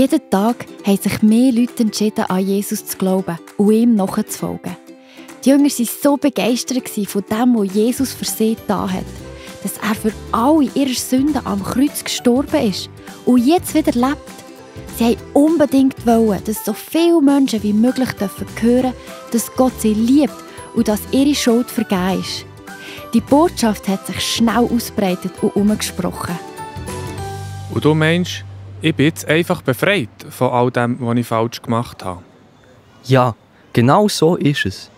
Jeden Tag haben sich mehr Leute entschieden, an Jesus zu glauben und ihm nachzufolgen. Die Jünger waren so begeistert von dem, was Jesus für sie getan hat, dass er für alle ihre Sünden am Kreuz gestorben ist und jetzt wieder lebt. Sie wollten unbedingt, dass so viele Menschen wie möglich hören, dass Gott sie liebt und dass ihre Schuld vergeben ist. Die Botschaft hat sich schnell ausgebreitet und umgesprochen. Und du meinst, ich bin jetzt einfach befreit von all dem, was ich falsch gemacht habe? Ja, genau so ist es.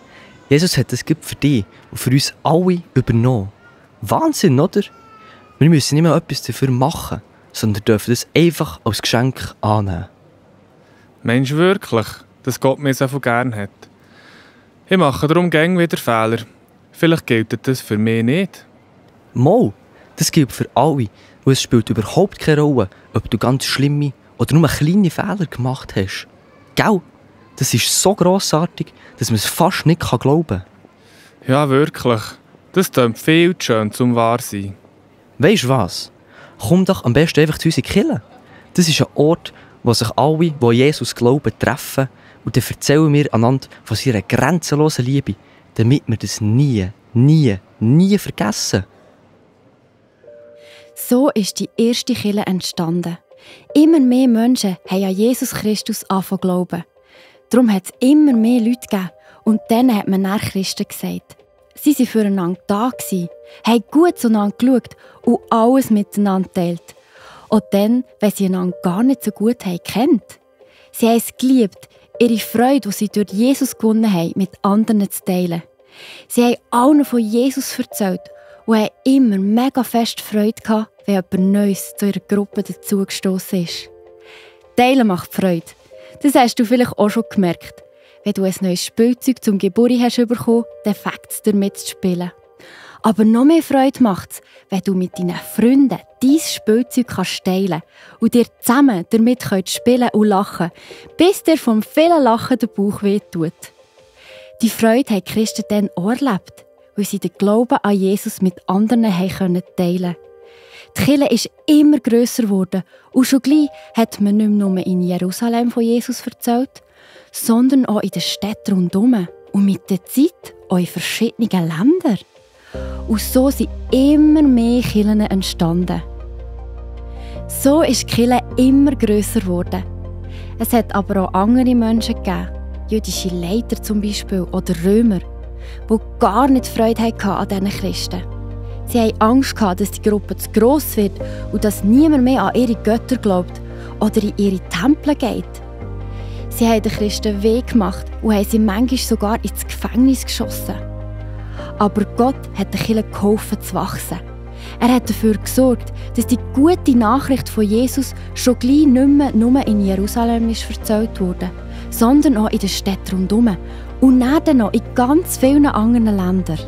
Jesus hat es für dich und für uns alle übernommen. Wahnsinn, oder? Wir müssen nicht mehr etwas dafür machen, sondern dürfen es einfach als Geschenk annehmen. Meinst du wirklich, dass Gott mich so gern hat? Ich mache darum gerne wieder Fehler. Vielleicht gilt das für mich nicht. Mal, das gilt für alle. Und es spielt überhaupt keine Rolle, ob du ganz schlimme oder nur kleine Fehler gemacht hast. Gell? Das ist so grossartig, dass man es fast nicht glauben kann. Ja, wirklich. Das klingt viel zu schön, zum wahr zu sein. Weisst du was? Komm doch am besten einfach zu uns in die Kirche. Das ist ein Ort, wo sich alle, die an Jesus glauben, treffen. Und dann erzählen wir einander von seiner grenzenlosen Liebe, damit wir das nie vergessen. So ist die erste Kirche entstanden. Immer mehr Menschen haben an Jesus Christus angefangen zu glauben. Darum hat es immer mehr Leute gegeben und dann hat man nach Christen gesagt. Sie waren füreinander da, haben gut zueinander geschaut und alles miteinander geteilt. Auch dann, wenn sie einander gar nicht so gut kennt. Sie haben es geliebt, ihre Freude, die sie durch Jesus gewonnen haben, mit anderen zu teilen. Sie haben allen von Jesus erzählt und haben immer mega fest Freude gehabt, wenn jemand Neues zu ihrer Gruppe dazugestossen ist. Teilen macht Freude. Das hast du vielleicht auch schon gemerkt. Wenn du ein neues Spielzeug zum Geburtstag hast bekommen, dann fängt es damit zu spielen. Aber noch mehr Freude macht es, wenn du mit deinen Freunden dein Spielzeug teilen kannst und dir zusammen damit spielen und lachen, bis dir vom vielen Lachen der Bauch wehtut. Die Freude haben die Christen dann auch erlebt, weil sie den Glauben an Jesus mit anderen teilen konnten. Die Kirche ist immer grösser geworden und schon gleich hat man nicht mehr nur in Jerusalem von Jesus erzählt, sondern auch in den Städten rundherum und mit der Zeit auch in verschiedenen Ländern. Und so sind immer mehr Kirchen entstanden. So ist die Kirche immer grösser geworden. Es hat aber auch andere Menschen gegeben, jüdische Leiter zum Beispiel oder Römer, die gar nicht Freude hatten an diesen Christen. Sie hatten Angst, dass die Gruppe zu gross wird und dass niemand mehr an ihre Götter glaubt oder in ihre Tempel geht. Sie haben den Christen weh gemacht und haben sie manchmal sogar ins Gefängnis geschossen. Aber Gott hat den Kirchen geholfen zu wachsen. Er hat dafür gesorgt, dass die gute Nachricht von Jesus schon gleich nicht mehr nur in Jerusalem erzählt wurde, sondern auch in den Städten rundherum und dann noch in ganz vielen anderen Ländern.